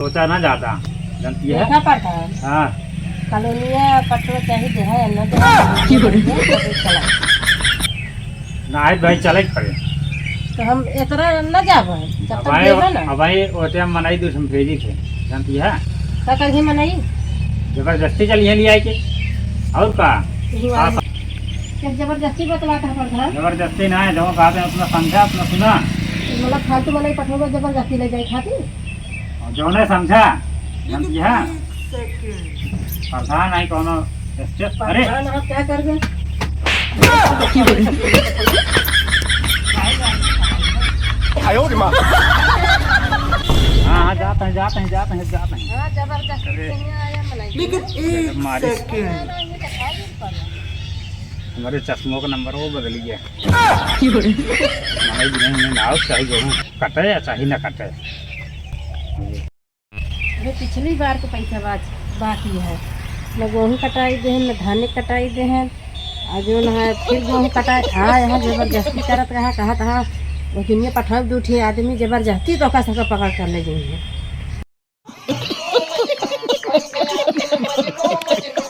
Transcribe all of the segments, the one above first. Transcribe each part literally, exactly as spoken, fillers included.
सोचा ना जाता, जानती है? देखा प्रधान। हाँ। कॉलोनिया पटवा चाही, देहा या ना देहा, की बोले? चला। ना आए भाई, चले के पड़े। तो हम इतना ना जाबे, जब तक अब आए, देबे ना। अब आए, वो टाइम मनई दूसम भेजी थे, जानती है? का करही मनई? जबरदस्ती चली है ले आए के, और का? यही वाला। हाँ। क्या जबरदस्ती बतलाता है प्रधान? जबरदस्ती ना है, जो बात है अपना समझा, अपना सुना। मतलब फालतू मनई पठोबे जबरदस्ती ले जाए खातिर? और जौने समझा, जानती है? एक सेकंड। प्रधान आई कौनो स्टेप, अरे! प्रधान, आप क्या कर दे? आयो रे माँ। हाँ, हाँ, जाते हैं, जाते हैं, जाते हैं, जाते हैं। हाँ, जबरदस्ती अरे। कहीं आया, मनई। लेकिन एक मारी। सेकंड। हमारे चश्मों का नंबर वो बदल गया। मनई भी नहीं, नहीं, ना, चाहे गेहूँ कटे या चाहे ना कटे। अरे, पिछली बार के पैसा बाच-, बाकी है, न गेहूँ कटाई देहेन, न धाने कटाई देहेन, आ जो न है, फिर गेहूँ कटाई, हाँ, यहाँ जबरदस्ती करत रहा, कहत रहा, वो दुनिया पठाओ दू ठे आदमी, जबरदस्ती तो का सबका पकड़ कर ले गई है।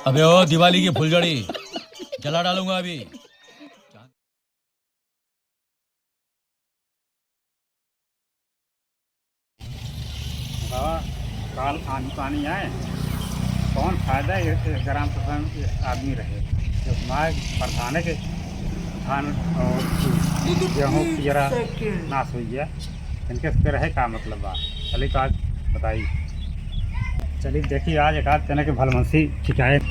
अबे ओ दिवाली की फुलझड़ी, जला डालूंगा अभी। बाबा, काल आनी पानी आए, कौन फायदा ये, ये ग्राम सभा में ये आदमी रहे, जब माय प्रधान के धान और गेहूँ पियरा नाश हो गया, इनके से रहे का मतलब बा? चलिए तो आज बताई, चलिए देखिए आज एक आध जना के भलमनसी शिकायत।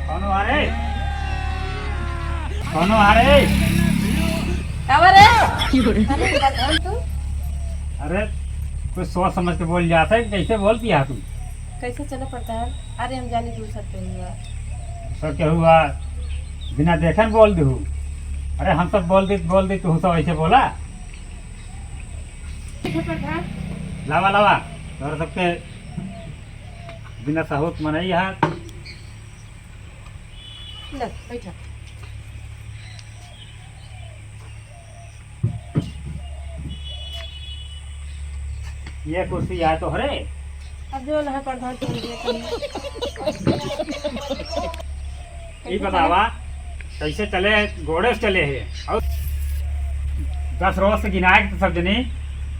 कौनो आ रे? कौनो आ रे? का बा रे? अरे, प्रधान तू? अरे, कुछ सोच समझ के बोल जाता है, कैसे बोल दिया तू? कैसे चलो प्रधान? अरे, हम जानी दूसर केहू हुआ। दूसर केहू हुआ, बिना देखन बोल देहू। अरे, हम सब बोल दी, बोल दी, तू सब ऐसे बोला? ठीक है प्रधान। लावा, लावा, तोहरा सबके बिना सहूत मनई हाथ। ले, बैठा। ये कुर्सी आए तो हरे। अब जो ना प्रधान चल गया कहीं। ई बतावा, कैसे चले, गोड़े से चले है और दस रोज से गिनाए के तो सब जनी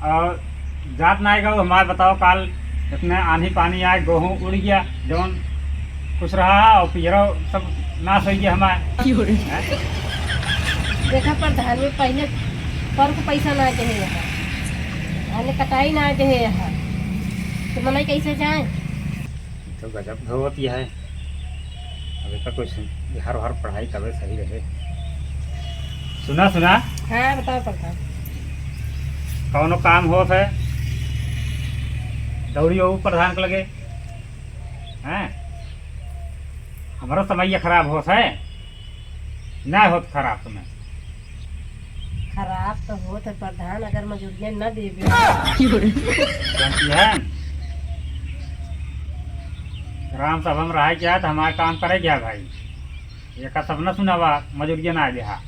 और जात ना आएगा। हमारे बताओ, काल इतने आंधी पानी आए, गेहूं उड़ गया, जौन कुछ रहा और पियरो सब नाश हो गया हमारे। हैं? देखा प्रधान में पहले पर को पैसा ना देहे यहाँ, धान कटाई ना देहे यहाँ, तो मनई कैसे जाए? तो गजब धोवत यह है। अब एकर कुछ हर हर पढ़ाई तबे सही रहे। सुना, सुना। हाँ, बताओ प्रधान। कौनो काम होत है, दौड़ी हो प्रधान के लगे। हैं? हमरो समय खराब होत है, ना होत खराब समय। खराब तो होत है प्रधान, अगर मजूरिया न देबे। जानती है, ग्राम सभा में रहे क्या तो हमारे काम करे क्या भाई? एका सब न सुनावा, मजूरिया ना देहा।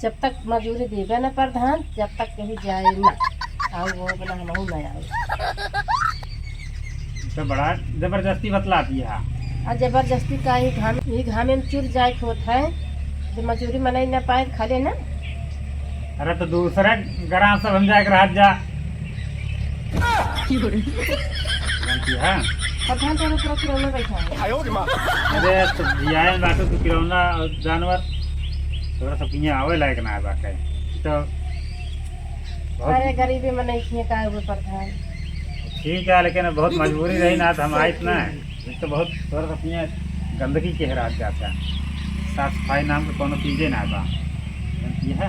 जब तक मजूरी देबे न प्रधान, जब तक कहीं जाए ना। आओ वो बना, हमहू ना आओ। तो बड़ा जबरदस्ती बतलाती है। आ जबरदस्ती का ही घाम, ही घामे में चुर जाए के होत है, जो मजूरी मनई न पाए, खा ले ना। अरे तो दूसरे ग्राम सभा में जाके रहत जा। जानती है? प्रधान तो ऊपर खिलौना बैठा है। अरे तो जियाए में बाटू तू खिलौना और जानवर, तोरा सब किहाँ आवे लायक ना बाटे। तो बहुत अरे गरीबी में नहीं किए का हुए प्रधान। ठीक है, लेकिन बहुत मजबूरी रही ना, तो हम आइत ना। एक तो बहुत तोरा सब किहाँ गंदगी के रात जाता, साफ सफाई नाम के कोनो चीजे ना बा। जानती है?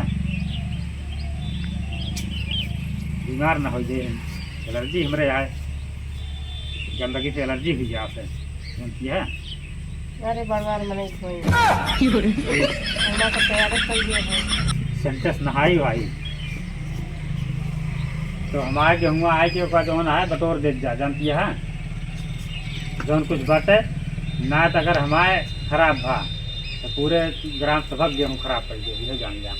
बीमार ना हो जाए, एलर्जी हमरे आए, गंदगी से एलर्जी हुई जात है। जानती है? अरे बड़वार मनई खोई। हमरा तो तैयार कर दिया है। सेंटेंस नहाई भाई। तो हमारे गेहुआ आए के ओकर जौन है बटोर देत जा, जानती है? जौन कुछ बाटे ना, तो अगर हमारे खराब भा तो पूरे ग्राम सभा के गेहूँ खराब कर दे, ये जान जा।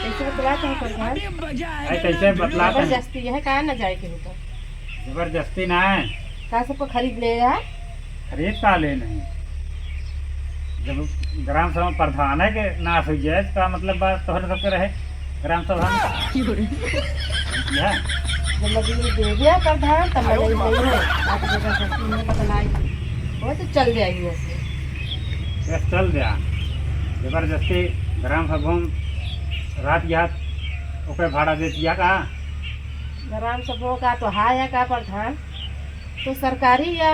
कैसे बतलात है प्रधान? अरे कैसे बतलात है? जबरदस्ती है, का ना जाए के होता? जबरदस्ती ना है। का सबको खरीद ले यार? खरीद का ले नहीं? जब ग्राम सभा प्रधान है के नाश हो जाए, तो का मतलब बात तोहरे सबके रहे ग्राम सभा में? की हो रही? है? जब मजदूरी दे दिया प्रधान, तब मजा ही नहीं है। आप जबरदस्ती में बतलाई, वो तो चल जाएगी ऐसे। बस चल जा। जबरदस्ती ग्राम सभा में रात यात ओकर भाड़ा दे दिया का? ग्राम सभा का तो हाय है का प्रधान? तो सरकारी या?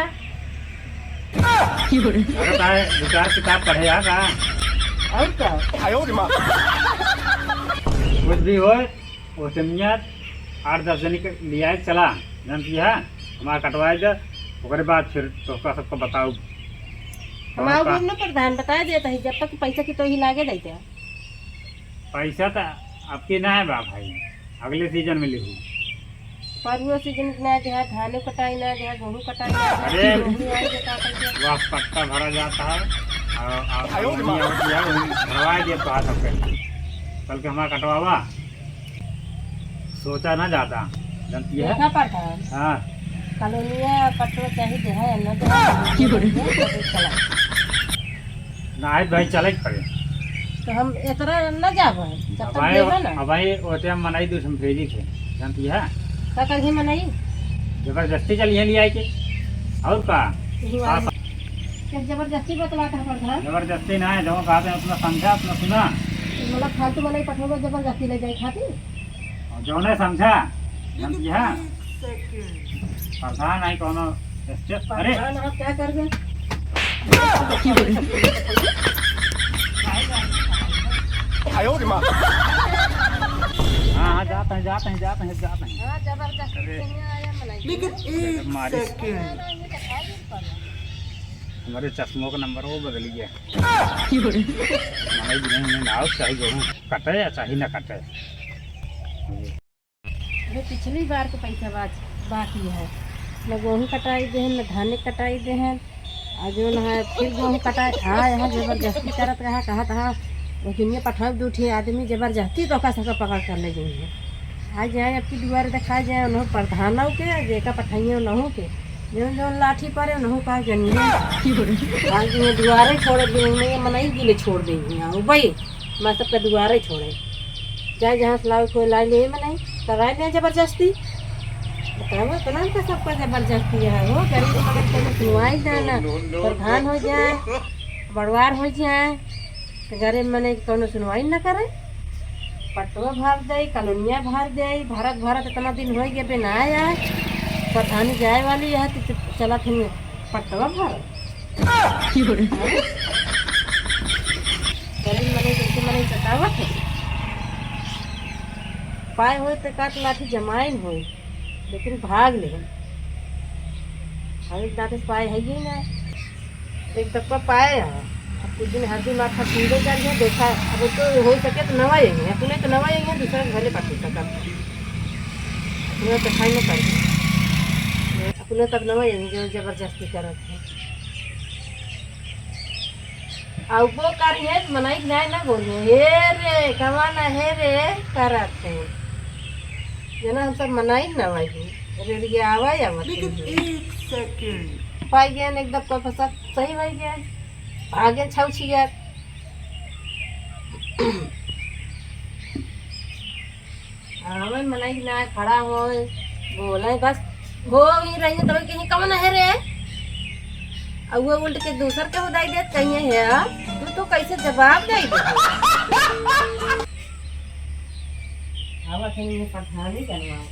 अरे का है, दो चार किताब पढ़े या का? और का? कुछ भी हो, वो जमिया आठ दस जने के लियाए चला, जानती है, हमारा कटवाए दे, ओकरे बाद फिर तोहका सबको बताऊ। हम और आओ का? बोल ना प्रधान, बताए देत है, जब तक पैसा की तो ही लागे देते। पैसा तो आपके ना है बा भाई, अगले सीजन में लिहू। परुआ सीजन के ना जहाँ धाने कटाई ना, जहाँ गेहूँ कटाई ना, जहाँ अरे, गेहूँ आई के का करके। वह पट्टा भरा जाता है और आप आयो रे माँ। वहीं भरवाए दिए तो आ सकते हैं। कल के हमारा कटवावा, सोचा ना जाता, जानती है? देखा पड़ता है। हाँ। कॉलोनिया पट्टो चाहिए, देहा है, न देहा है, की बोले? चला। ना आए भाई, चले के पड़े। तो हम इतना न जाबे, जब तक भाई, देबे ना। अब भाई, ओते हम मनाई दू, हम भेजी थे, जानती है? का करही मनाई? जबरदस्ती चलिए ले आए के, और का? यही आप वाली। क्या जबरदस्ती बतलाता है प्रधान? जबरदस्ती ना है, जो बात है, अपना समझा, अपना सुना। मतलब, फालतू मनाई पठोबा जबरदस्ती ले जाए खातिर? और जो नहीं समझा, जानती है? प्रधान है कोनो स्टेट, अरे। प्रधान, आप क्या कर दे? आयो रे माँ। हाँ, हाँ, जाते हैं, जाते हैं, जाते हैं, जाते हैं। हाँ, जबरदस्ती अरे। कहीं आया, मनाई। लेकिन एक मारी। सेकंड। हमारे चश्मों का नंबर वो बदल गया। मनाई भी नहीं, नहीं, ना, चाहे गेहूँ कटे या चाहे ना कटे। अरे, पिछली बार के पैसा बाच-, बाकी है, न गेहूँ कटाई देहन, न धाने कटाई देहन। आ जौन है, फिर गेहूँ कटाई, हाँ, यहाँ जबरदस्ती करत रहा, कहत रहा, वो दुनिया पठाओ, दू ठे आदमी जबरदस्ती तो ओका सबका पकड़ कर ले गई है। आ जाए, अब की दुआरे दिखा जाए, उन्हों प्रधानों के, जेका पठाइए, उन्हों के। जौन जौन लाठी परे, उन्हों का जनिए। आज ये दुआरे छोड़ दे, मैं ये मनई दिले छोड़ दे, यहाँ, वो भाई। मैं सबका दुआरे छोड़े। जाए जहाँ से लावे कोई लाई ले, मने कराए ले जबरदस्ती। बताओ, इतना तो सबका जबरदस्ती है। वो गरीब मने कोनो सुनवाई ना, ना प्रधान हो जाए, बड़वार हो जाए, तो गरीब मने कोनो सुनवाई ना करे। पटवा भर दे, कॉलोनिया भर दे, भरत भरत इतना दिन हो गया, बे ना आया। प्रधानी जाए वाली है, तो चला फिर पटवा भर। गरीब मनई, जैसे मनई सतावत है। पाए होई तो काट लाठी जमाइन होई, लेकिन भाग लेहन। अरे दांत से पाए है ही ना। एक दफा पाए है। अब कुछ दिन हरदी माथा पीले कर गए, देखा, अब तो हो सके तो नवा यही है, अपने तो नवा यही है, दूसरा के भले पटू सकत। अपने तो खाई न कर। अपने तब नवा यही जो जबरदस्ती करत है। आ वो करिए, मनई के नाय ना बोलिए, "हे रे, कवन हे रे?" करत है। जना हम सब मनई ना वही, रेडियो आवा या मत लेकिन बोलिए। एक सेकंड। पाई गए एकदम तो फसत सही हो गए। आगे छौछिया। आवे मनई ना खड़ा होए, बोले बस, हो ही रही है, तब कहीं कवन है रे? अब वो उल्ट के दूसर के उदाई देत कहीं है, तू तो कैसे जवाब दे दे? आवा कहीं ये प्रधानी बनवाओ।